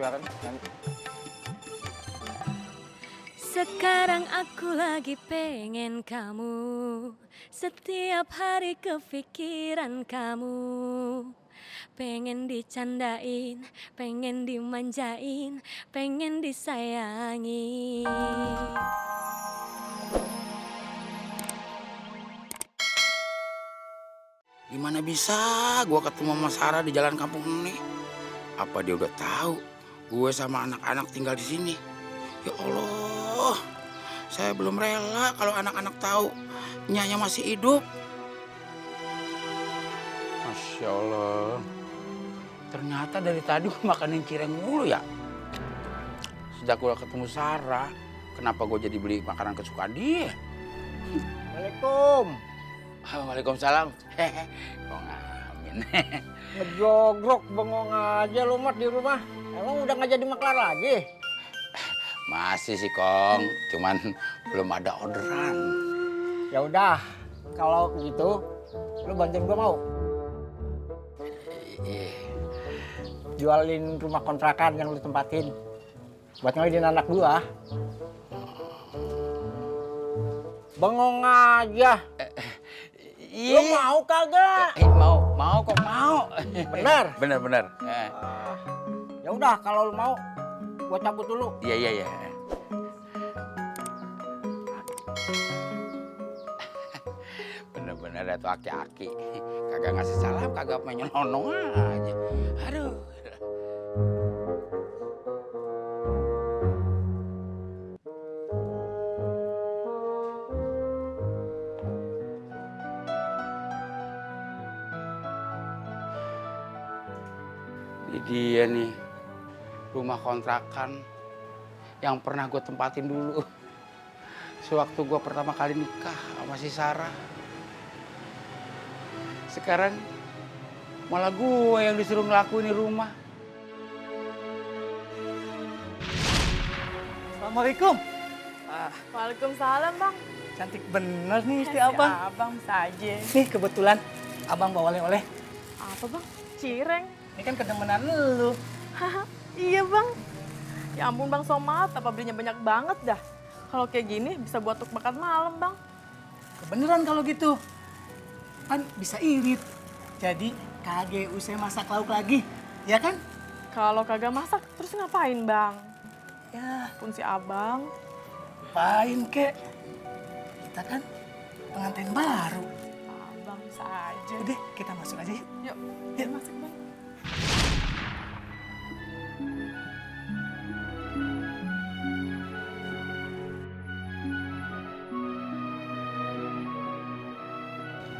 silakan. Sekarang aku lagi pengen kamu, setiap hari kepikiran kamu. Pengen dicandain, pengen dimanjain, pengen disayangi. Gimana bisa gua ketemu sama Sarah di jalan kampung ini? Apa dia udah tahu gue sama anak-anak tinggal di sini? Ya Allah, saya belum rela kalau anak-anak tahu nyanya masih hidup. Masya Allah, ternyata dari tadi gue makanin cireng mulu ya. Sejak gue ketemu Sarah, kenapa gue jadi beli makanan kesukaan dia? Assalamualaikum. Waalaikumsalam. Hehe, kok ngamin. Ngejogrok bengong aja lu Mat di rumah. Emang udah nggak jadi maklar lagi? Masih sih Kong, cuman belum ada orderan. Ya udah, kalau gitu lu bantuin gua mau? Jualin rumah kontrakan yang lu tempatin buat ngelidiin anak gua. Bengong aja. Lu mau kagak? Mau kok mau. Bener? Bener. Ya udah, kalau lu mau gua cabut dulu. Iya. Bener-bener ada tuh aki-aki. Kagak ngasih salam, kagak menyelonong aja. Aduh. Ini dia nih, rumah kontrakan yang pernah gue tempatin dulu. Sewaktu gue pertama kali nikah sama si Sarah. Sekarang malah gue yang disuruh ngelakuin di rumah. Assalamualaikum. Waalaikumsalam, Bang. Cantik bener nih istri Si abang. Abang saja. Nih kebetulan abang bawa oleh-oleh. Apa, Bang? Cireng. Ini kan kedemenan lu. Iya, Bang. Ya ampun, Bang Somad, apa belinya banyak banget dah. Kalau kayak gini bisa buat untuk makan malam, Bang. Kebeneran kalau gitu. Kan bisa irit. Jadi kagak usah masak lauk lagi. Ya kan? Kalau kagak masak, terus ngapain, Bang? Ya, Pun si Abang. ngapain kek? Kita kan pengantin baru. Abang saja. Udah, kita masuk aja yuk. Yuk, Yuk. masuk, Bang.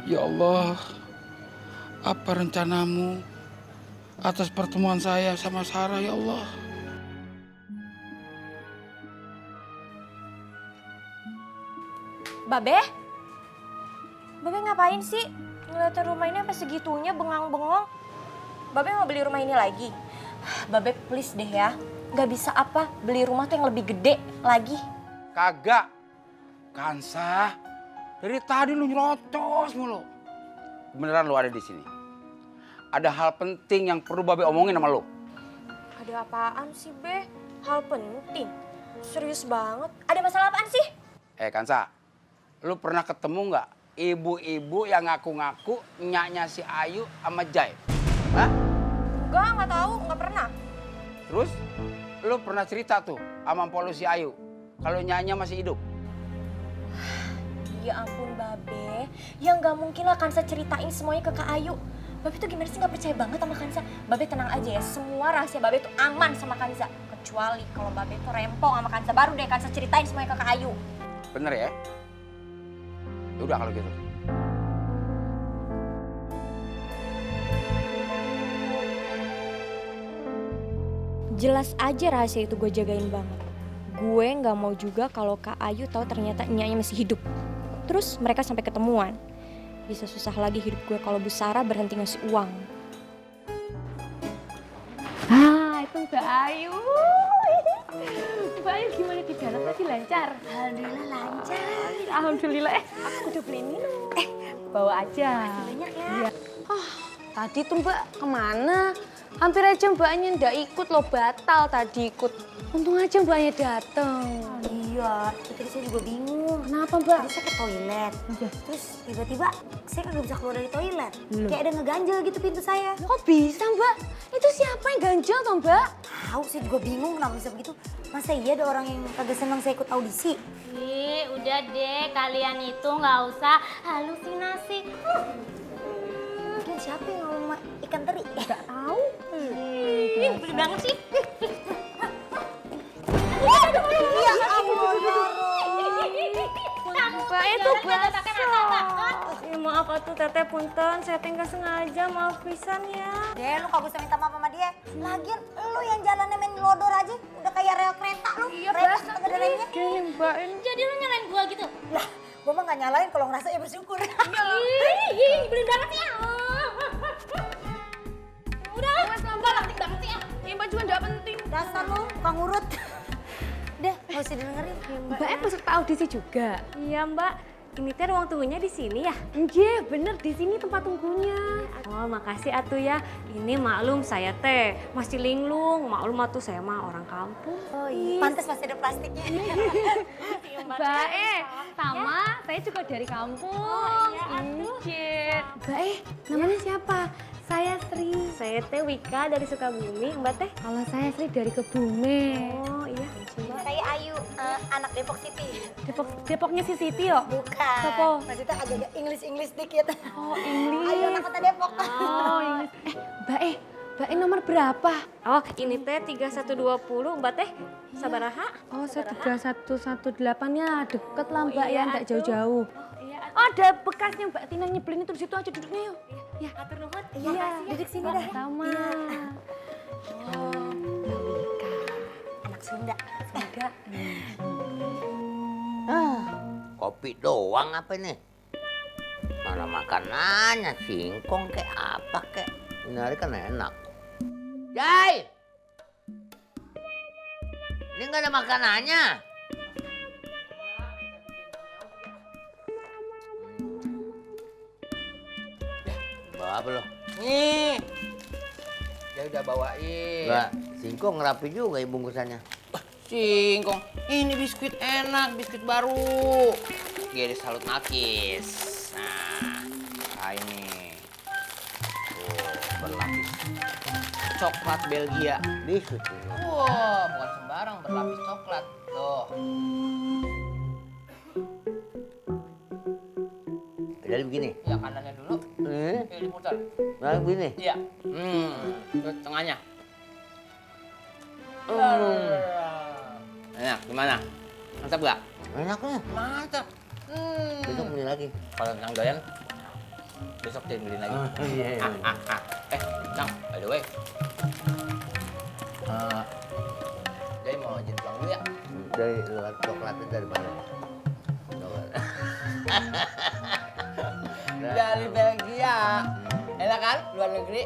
Ya Allah, apa rencanamu atas pertemuan saya sama Sarah ya Allah? Babe? Babe ngapain sih? Ngeliatin rumah ini sampai segitunya bengang-bengong. Babe mau beli rumah ini lagi? Babe please deh ya. Gak bisa apa beli rumah tuh yang lebih gede lagi. Kagak. Kansa, dari tadi lu nyerocos mulu. Beneran lu ada di sini. Ada hal penting yang perlu Babe omongin sama lu. Ada apaan sih Be? Hal penting? Serius banget? Ada masalah apaan sih? Kansa, lu pernah ketemu nggak ibu-ibu yang ngaku-ngaku nyaknya si Ayu sama Jai? Hah? Nggak tahu, nggak pernah. Terus, lu pernah cerita tuh sama mpok lu si Ayu kalau nyaknya masih hidup? Ya ampun Babe, ya nggak mungkin lah Kansa ceritain semuanya ke Kak Ayu. Babe tuh gimana sih nggak percaya banget sama Kansa? Babe tenang aja ya, semua rahasia Babe tuh aman sama Kansa. Kecuali kalau Babe tuh rempong sama Kansa, baru deh Kansa ceritain semuanya ke Kak Ayu. Bener ya? Ya udah kalau gitu. Jelas aja rahasia itu gue jagain banget. Gue nggak mau juga kalau Kak Ayu tahu ternyata nyanya masih hidup. Terus mereka sampai ketemuan. Bisa susah lagi hidup gue kalau Bu Sarah berhenti ngasih uang. Ah, itu Mbak Ayu. Mbak Ayu gimana di dalam tadi lancar? Alhamdulillah lancar. Alhamdulillah. Aku udah beliin minum. Bawa aja. Banyak ya. Iya. Tadi tuh Mbak kemana? Hampir aja mbaknya ndak ikut loh, batal tadi ikut. Untung aja mbaknya dateng. Iya, itu saya juga bingung. Kenapa mbak? Tadi saya ke toilet, terus tiba-tiba saya nggak bisa keluar dari toilet. Kayak ada ngeganjel gitu pintu saya. Kok bisa mbak? Itu siapa yang ganjel toh mbak? Tahu, saya juga bingung kenapa bisa begitu. Masa iya ada orang yang kagak senang saya ikut audisi? Ih, udah deh, kalian itu nggak usah halusinasi. Mungkin siapa yang ngomong sama ikan teri? Nggak tahu. Ih, bener banget sih. Iya, ampun. Mbak itu Ya, maaf atuh teteh punten, saya teh nggak sengaja, maaf pisan ya. Deh, lu kagak usah minta maaf sama dia. Lagian lu yang jalannya main lodor aja, udah kayak rel kereta lu. Iya, repot kagak ada remnya. Jadi lu nyalain gua gitu? Lah, gua mah nggak nyalain kalau ngerasa ya bersyukur. Ih, bener banget ya. Udah, mbak penting banget sih ya. Ini mbak juga nggak penting. Dasar lu, tukang urut. Deh, nggak usah didengerin. Mbaknya peserta audisi juga. Iya mbak, ini teh ruang tunggunya di sini ya? Iya bener, di sini tempat tunggunya. Oh makasih atuh ya, ini maklum saya teh masih linglung, maklum atuh saya mah orang kampung. Oh iya, pantas masih ada plastiknya. Mbak sama saya juga dari kampung. Iya. Mbak namanya siapa? Saya Sri. Saya teh Wika dari Sukabumi, mbak teh. Kalau saya Sri dari Kebumen. Oh iya. Saya Ayu, anak Depok City. Depoknya si Siti yo. Bukan. Siapa? Maksudnya agak English dikit. Oh English. Ayu anak kota Depok. Oh English. Mbak nomor berapa? Oh ini teh 3120, mbak teh. Sabaraha? Oh saya 3118-nya deket lah mbak ya, nggak atuh. jauh-jauh. Oh ada bekasnya Mbak Tina nyebelin itu di situ aja duduknya yuk. Ya, atur nuhun. Iya, duduk sini dah. Sama. Oh, Mbak Wika, anak Sunda. Sunda. Kopi doang apa nih? Mana makanannya, singkong kayak apa kayak. Ini hari kan enak. Jai! Ini nggak ada makanannya. Bawa apa lo? Nih. Dia udah bawain. Mbak, singkong rapi juga ya bungkusannya. Singkong. Ini biskuit enak, biskuit baru. Gede salut nakis. Nah, ini. Tuh, berlapis. Coklat Belgia. Biskuit ini. Wah, bukan sembarang berlapis coklat. Tuh. Jadi begini. Ya kanannya dulu. Diputar. Nah begini. Iya. Terus tengahnya. Enak, gimana? Mantap gak? Enaknya. Mantap. Besok beli lagi. Kalau yang doyan, besok jadi beliin lagi. Iya. Cang, by the way. Jadi mau izin pulang dulu ya? Dari luar coklatnya dari mana? Dari Belgia. Enak kan? Luar negeri.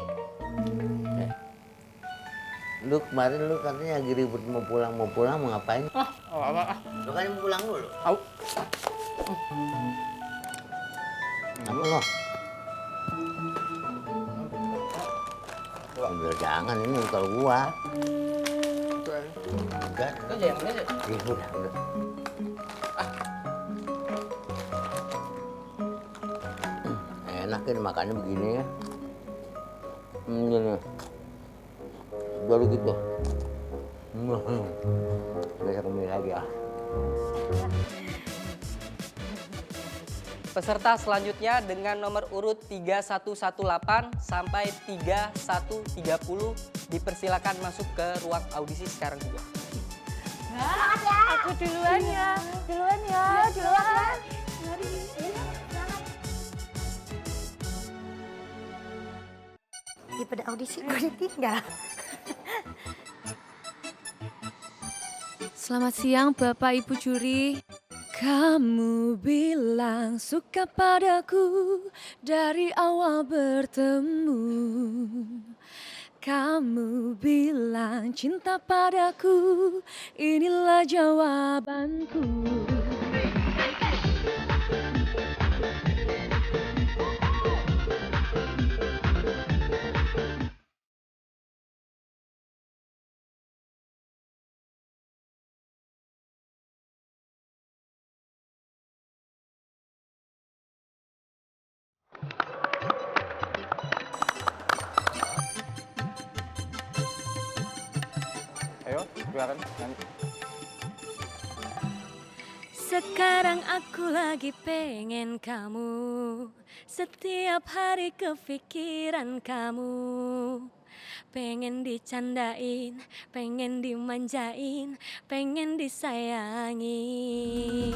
Lu kemarin lu katanya lagi ribut mau pulang mau ngapain? Apa? Lu kan mau pulang dulu. Au. Apa lo? Ambil jangan ini kalau gua. Enggak. Itu aja yang beli aja. Ya udah. Enak kan makannya begini ya. Gini. Baru gitu. Besok kembali lagi ya. Peserta selanjutnya dengan nomor urut 3118 sampai 3130 dipersilakan masuk ke ruang audisi sekarang juga. Aku duluan ya. Duluan. Daripada audisi gue ditinggal. Selamat siang Bapak Ibu juri. Kamu bilang suka padaku dari awal bertemu. Kamu bilang cinta padaku, inilah jawabanku. silakan nyanyi. Sekarang aku lagi pengen kamu, setiap hari kepikiran kamu. Pengen dicandain, pengen dimanjain, pengen disayangin.